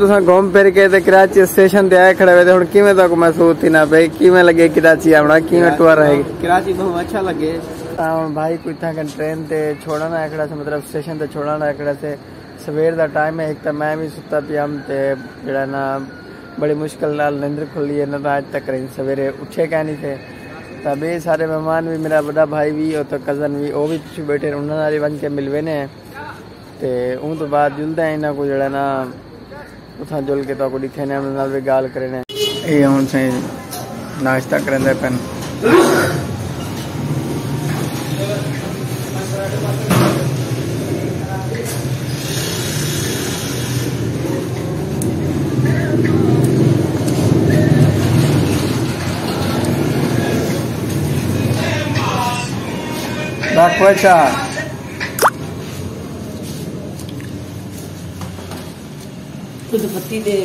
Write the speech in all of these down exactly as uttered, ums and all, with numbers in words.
تساں گھوم پھر کے تے کراچی اسٹیشن تے آئے کھڑے ہوئے تے ہݨ کیویں تہاکوں محسوس تھیندا پئے؟ کیویں لڳے کراچی آوݨا؟ کیویں ٹور رہے؟ کراچی بہوں اچھا لڳے۔ تاں ہݨ بھائی کوں اتھاں کن ٹرین تے چھوڑݨ آیا کھڑا سے، مطلب اسٹیشن تے چھوڑݨ آیا کھڑا سے۔ سویر دا ٹائم ہے، ہک تاں میں وی ستا پیام تے جیڑھا نا بڑی مشکل نال نندر کھلی ہے، نہ تاں اڄ تک سویرے اٹھے کائنی سے۔ تاں ٻئے سارے مہمان وی، میرا وݙا بھائی وی، او تاں کزن وی، او وی پچھوں ٻیٹھے ہن، انہاں نال ہی ونڄ کے مل ویندے ہیں۔ تے اوں توں بعد جلدے ہیں انہاں کوں جیڑھا نا اتھاں جل کے تہاکوں ݙکھیندے ہیں، انہاں نال وی ڳالھ کریندے ہیں۔ اے ہݨ سائیں ناشتہ کریندے پن۔ ݙاکھو اچھا۔ کچھ پتی دے۔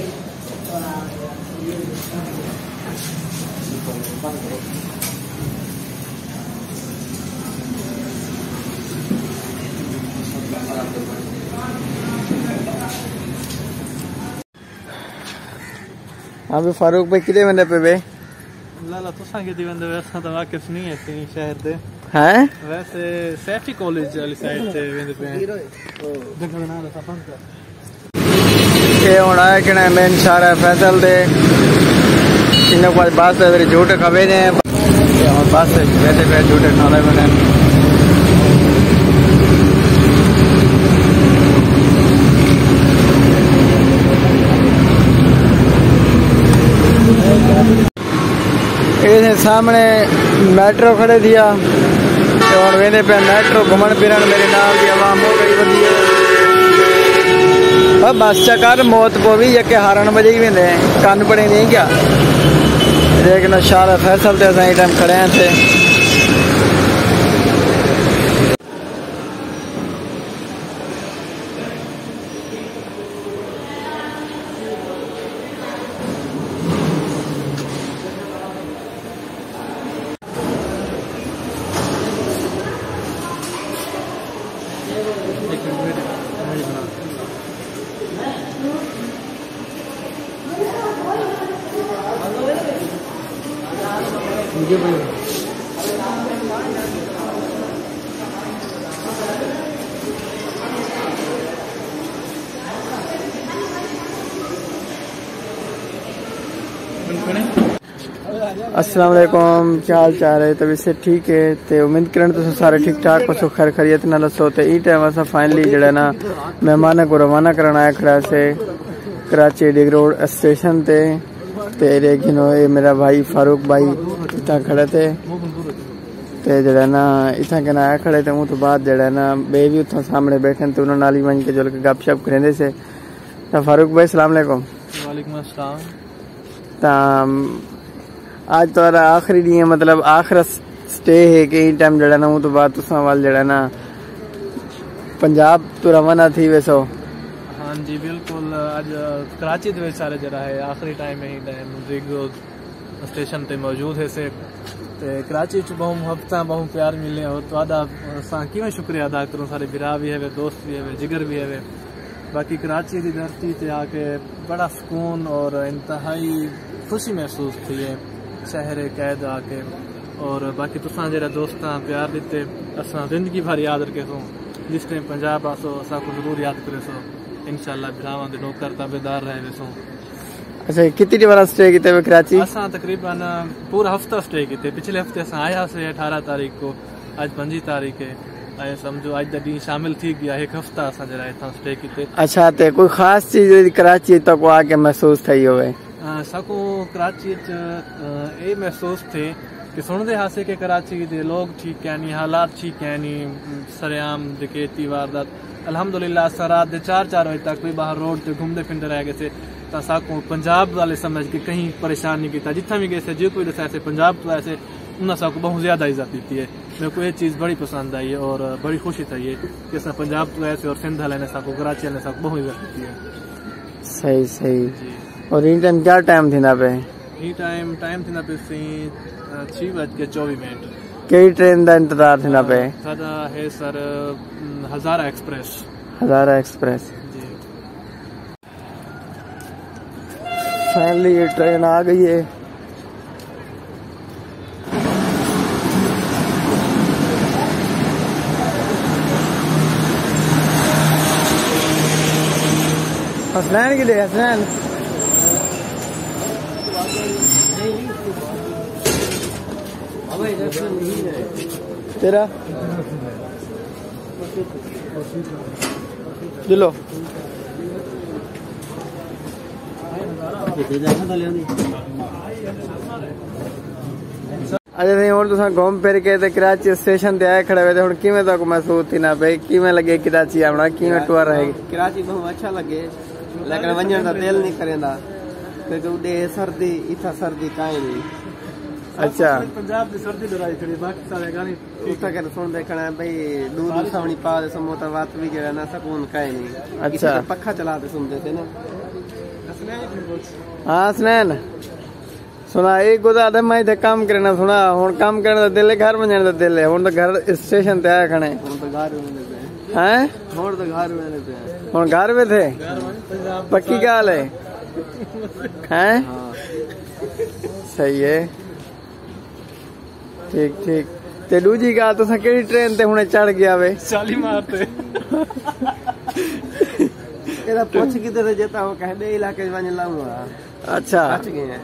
ہاں بھئی فاروق بھائی، کݙے ویندے پئے وے؟ لالا، تساں کیتی ویندے وے؟ اساں تاں واقف نہیں ہے کہیں شہر دے۔ ہیں؟ ویسے سیفٹی کالج والی سائیڈ تے ویندے پئے ہیں۔ جنگل نال اساں بند کر۔ اے ہݨ آئے کھڑے ہیں مین شاہراہ فیصل تے۔ انہاں کوں بس دے وچ جھوٹے کھوے نے۔ اے ہݨ بس وچ بیٹھے پئے، جھوٹے کھاندے پئے نے۔ اے سامݨے میٹرو کھڑے تھی آ۔ تے ہݨ ویندے پئے میٹرو گھمݨ پھرݨ، میرے نال دی عوام ہو گئی ودی ہے۔ او بس چکر موت پووی، یکے ہارن وڄائی ویندے ہیں، کن پڑے نہیں کیا؟ لیکن شاہراہ فیصل تے اساں ایں ٹائم کھڑے ہیں تے۔ السلام علیکم، کیا حال چال ہے؟ طبیعت سے ٹھیک ہے؟ تے امید کرن تساں سارے ٹھیک ٹھاک ہوسو، خیر خیریت نال ہوسو۔ تے ایں ٹائم اساں فائنلی جیڑھا نا مہماناں کوں روانہ کرݨ آیا کھڑا سے کراچی ڈگ روڈ اسٹیشن تے۔ تے اے گھنو، اے میرا بھائی فاروق بھائی اتھاں کھڑے تے، تے جیڑھا نا اتھاں کن آیا کھڑے تے اوں توں بعد جیڑھا نا ٻئے وی اتھاں سامݨے بیٹھے تے انہاں نال ہی ونڄ کے جل کے گپ شپ کریندے سے۔ تاں فاروق بھائی، السلام علیکم۔ وعلیکم السلام۔ تاں اڄ تہاݙا آخری ݙینہہ ہے، مطلب آخر سٹے ہے کہ ایں ٹائم جیڑھا نا اوں توں بعد تساں ول جیڑھا نا پنجاب توں روانہ تھی ویسو؟ ہاں جی بالکل، اڄ کراچی دے وچ سارے جیڑھا ہے آخری ٹائم ہے، ایں ٹائم ڈگ روڈ اسٹیشن تے موجود ہے سے۔ تے کراچی وچ ٻہوں محبتاں، ٻہوں پیار ملے، اور تہاݙا اساں کیویں شکریہ ادا کروں، سارے بھرا وی ہے، دوست وی ہے، جگر وی ہے۔ باقی کراچی دی دھرتی تے آ کے بڑا سکون اور انتہائی خوشی محسوس تھی ہے شہر قید آ کے۔ اور باقی تساں جیڑھا دوستاں پیار ݙتے، اساں زندگی بھر یاد رکھیسوں۔ جس ٹائم پنجاب آسو، اساں کوں ضرور یاد کریسو۔ انشاءاللہ بھراواں دے نوکر تابعدار رہ ویسوں۔ اچھا، کتنی ڈیوارا سٹے کیتے ہوئے کراچی؟ اساں تقریباً پورا ہفتہ سٹے کیتے۔ پچھلے ہفتے اساں آئے ہاسے اٹھارہ تاریخ کو، اڄ پنجی تاریخ ہے۔ اے سمجھو اڄ دا ݙینہہ شامل تھی ڳیا، ہک ہفتہ اساں جیڑھا اتھاں سٹے کیتے۔ اچھا، تے کوئی خاص چیز جیڑھی کراچی تک آ کے محسوس تھئی ہوئے؟ آ، ساکوں کراچی اچ، آ، اے محسوس تھے کہ سݨدے ہاسے کہ کراچی دے لوگ ٹھیک کینی، حالات ٹھیک کینی، سرعام ڈکیتی واردات۔ الحمدللہ اساں رات دے چار، چار وڄے تک کوئی ٻاہر روڈ تے گھمدے پھردے رہ ڳئے سے، تاں ساکوں پنجاب والے سمجھ کے کہیں پریشان نہیں کیتا۔ جتھاں وی ڳئے سے، جیکوں وی ݙسائے سے پنجاب توں آئے سے، انہاں ساکوں ٻہوں زیادہ عزت ݙتی ہے۔ میکوں اے چیز بڑی پسند آئی ہے اور بڑی خوشی تھئی ہے کہ اساں پنجاب توں آئے سے اور سندھ والے نے ساکوں، کراچی والے نے ساکوں ٻہوں عزت ݙتی ہے۔ صحیح، صحیح۔ جی۔ اور ایں ٹائم کیا ٹائم تھیندا پئے؟ ایں ٹائم، ٹائم تھیندا پئے سی، آ، چھ وڄ کے چووی منٹ۔ کیڑھی ٹرین دا انتظار تھیندا پئے؟ ساݙا ہے سر، ام، ہزارہ ایکسپریس۔ ہزارہ ایکسپریس۔ جی۔ فائنلی ٹرین آ گئی ہے۔ حسنین کدھر ہے؟ حسنین، تیرا دلو۔ اچھا سائیں، ہݨ تساں گھم پھر کے تے کراچی اسٹیشن تے آئے کھڑے ہوئے، تے ہݨ کیویں تہاکوں محسوس تھیندا پئے؟ کیویں لڳے کراچی آوݨا؟ کیویں ٹور رہے؟ کراچی بہت اچھا لڳے، لیکن ونڄݨ دا دل نہیں کریندا، کیونکہ اݙے سردی، اتھاں سردی کائیں نہیں۔ اچھا۔ پنجاب دی سردی ݙرائی کھڑی، باقی سارے گانے اتھاں کر سݨدے کھڑے ہیں بھئی، ݙو ݙو ساوݨی پا تے سموتر وات وی جڑا نا سکون کائیں نہیں۔ اچھا۔ اتھاں تے پکھا چلا تے سݨدے تھے نا۔ ہاں حسنین۔ سݨا، اے گزار ݙے، میں اتھے کم کرݨا۔ سݨا، ہݨ کم کرݨ دا دل ہے، گھر ونڄݨ دا دل ہے؟ ہݨ تاں گھر اسٹیشن تے آئے کھڑے ہیں۔ ہݨ تاں گھر ویندے پئے ہیں۔ ہیں؟ ہݨ تاں گھر ویندے پئے ہیں۔ ہݨ گھر ویندے؟ پکی ڳالھ ہے؟ ہیں؟ ہاں۔ صحیح ہے۔ ٹھیک، ٹھیک۔ تے ݙوجھی ڳالھ، تساں کیڑھی ٹرین تے ہݨے چڑھ ڳیا وے؟ شالیمار تے۔ اے تاں پچھ کیتے تے جے تاں او کہیں ٻئے علاقے وچ ونڄ لاؤں ہا۔ اچھا۔ پچ ڳئے ہیں۔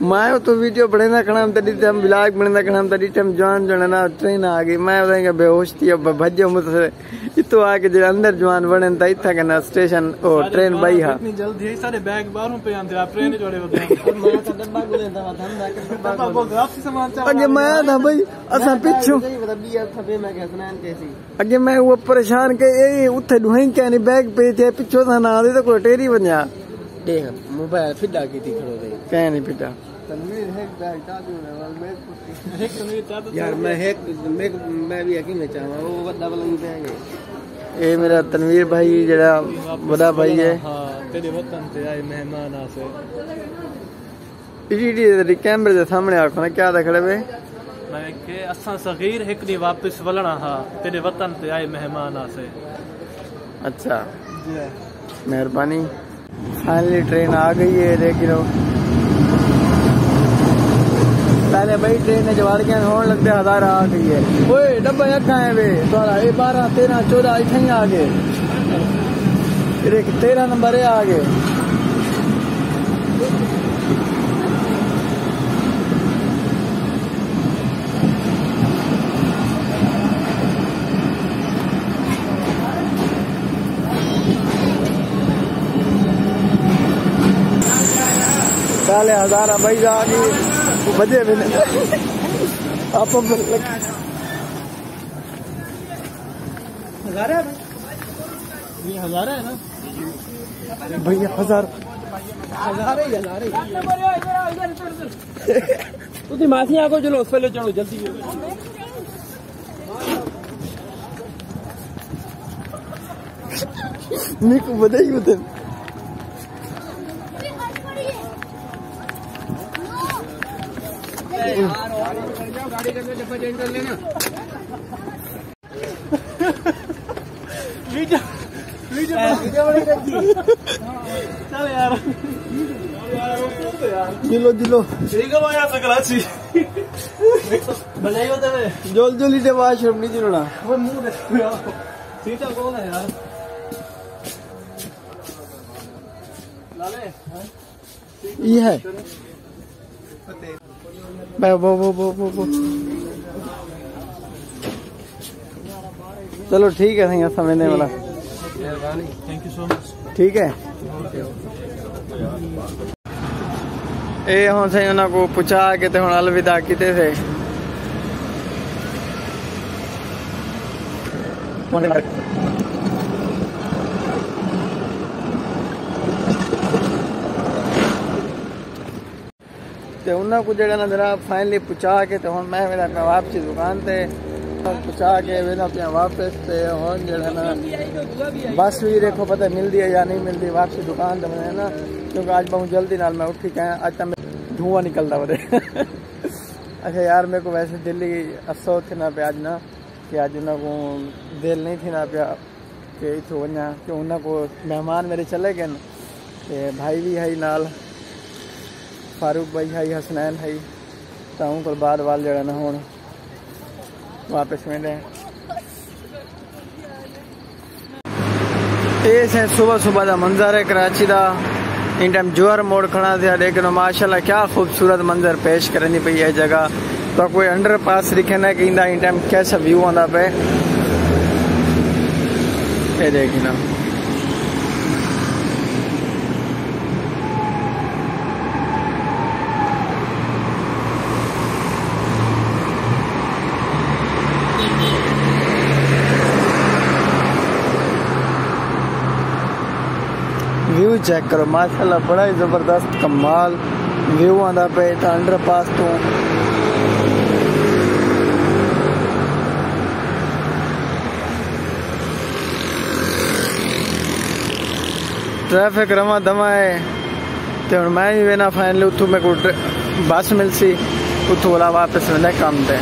میں اتوں ویڈیو بݨیندا کھڑا ہم، تیݙی تے ہم ولاگ بݨیندا کھڑا ہم، تیݙی ٹائم جوان جوان ہے نا، ٹرین آ ڳئی۔ میں اتھاں بے ہوش تھی، اب بھڄو مت سے۔ اتوں آ کے جیڑھے اندر جوان وڑن تاں اتھاں کنا اسٹیشن، او، سارے ٹرین ٻاہر بئی ہا۔ اتنی جلدی ہے، سارے بیگ ٻاہروں پئے آندے، آپ ٹرین وچ وڑے ودے ہیں۔ اور میں تاں ڈبہ ڳولیندا ہا، دھندا کر ڈبہ ڈبہ ڳول۔ بہت ذرا سی سامان چا اڳے میں آہدا بھئی، اساں پچھوں۔ ٻیا اتھاں پئے، میں کہ حسنین کیسی۔ اڳے میں او پریشان کہ اے اتھے ݙوہیں کہیں نہیں، بیگ پئے تھئے، پچھوں تاں نہ آندے تاں کوئی ٹیری ونڄا۔ ݙیکھ، موبائل پھڈا کیتی کھڑو تے۔ کہیں نہیں پھڈا۔ تنویر ہک بیگ چا ݙیوݨا، ول میک پٹی۔ ہک تنویر چا ݙیوݨا۔ یار، میں ہک، میں، میں وی یقین نہیں چاہواں، او وݙا والا ہی بیگ ہے۔ اے میرا تنویر بھائی جیڑھا وݙا بھائی ہے۔ ہاں، تیݙے وطن تے آئے مہمان آسے۔ ایڈی ایڈی کیمرے دے سامݨے آکھو نا، کیا آہدا کھڑے وے؟ میں کہ اساں صغیر ہک ݙینہہ واپس ولݨا ہا، تیݙے وطن تے آئے مہمان آسے۔ اچھا۔ جی۔ مہربانی۔ فائنلی ٹرین آ ڳئی ہے، لیکن پہلے ٻئی ٹرین وچ وڑ ڳئے، ہݨ لڳدے ہزارہ آ ڳئی ہے۔ اوئے، ݙبہ اڳاں ہے وے، تہاݙا اے بارہ، تیرہ، چودہ اتھائیں آ ڳئے۔ اے ݙیکھ، تیرہ نمبر اے آ ڳئے۔ پہلے ہزارہ بھائی جا کے بجے بھی نہیں۔ آپ ہزارہ ہے بھائی؟ یہ ہزارہ ہے نا؟ بھائی ہزار۔ ہزارہ ہی ہزارہ ہی۔ تسی ماسی آ کو، چلو اس پہلے چڑھو جلدی۔ میکوں ودائی ودن۔ ویڈیو، ویڈیو۔ چل یار۔ جلو، جلو۔ ٹھیک ہے بھائی، ایسا کراچی۔ بنائی ہوتے ہوئے۔ جول جولی دے، واش روم نہیں جلنا۔ وہ منہ دے۔ ٹھیک ہے، کون ہے یار؟ لالے۔ یہ ہے۔ بہ، بہ، بہ۔ چلو ٹھیک ہے سائیں، اساں ویندے والا۔ مہربانی۔ تھینک یو سو مچ۔ ٹھیک ہے۔ اے ہݨ سائیں انہاں کوں پچا کے تے ہݨ الوداع کیتے سے۔ تے انہاں کوں جیڑھا نا جناب فائنلی پچا کے تے ہݨ میں ویندا پیاں واپسی دکان تے۔ پچا کے ویندا پیاں واپس تے ہݨ جیڑھا نا بس وی ݙیکھو پتہ ملدی ہے یا نہیں ملدی، واپسی دکان تے ونڄݨا نا، کیونکہ اڄ ٻہوں جلدی نال میں اٹھی ڳیا، اڄ تاں میں دھواں نکلدا ودے۔ اچھا یار، میکوں ویسے دل ہی افسوس تھیندا پیا اڄ نا، کہ اڄ انہاں کوں دل نہیں تھیندا پیا کہ اتھوں ونڄاں، کہ انہاں کوں مہمان میݙے چلے ڳئے تے بھائی وی ہئی نال۔ فاروق بھائی ہئی، حسنین ہئی، تاں اوں کول بعد وال جڑا نہ ہون واپس ویندے ہیں۔ اے سیں صبح صبح دا منظر ہے کراچی دا۔ ان ٹائم جوہر موڑ کھڑا تھیا، لیکن ماشاءاللہ کیا خوبصورت منظر پیش کرنی پئی ہے جگہ۔ تو کوئی انڈر پاس دکھے نہ کہ ایندا ان ٹائم کیسا ویو آندا پے۔ اے دیکھنا۔ ویو چیک کرو، ماشاءاللہ بڑا ہی زبردست کمال ویو آندا پے تاں انڈر پاس توں۔ ٹریفک رواں دواں ہے۔ تے ہݨ میں وی وینا، فائنلی اتھوں میکوں ڈر-، بس ملسی، اتھوں اولا واپس ویندے کم تے۔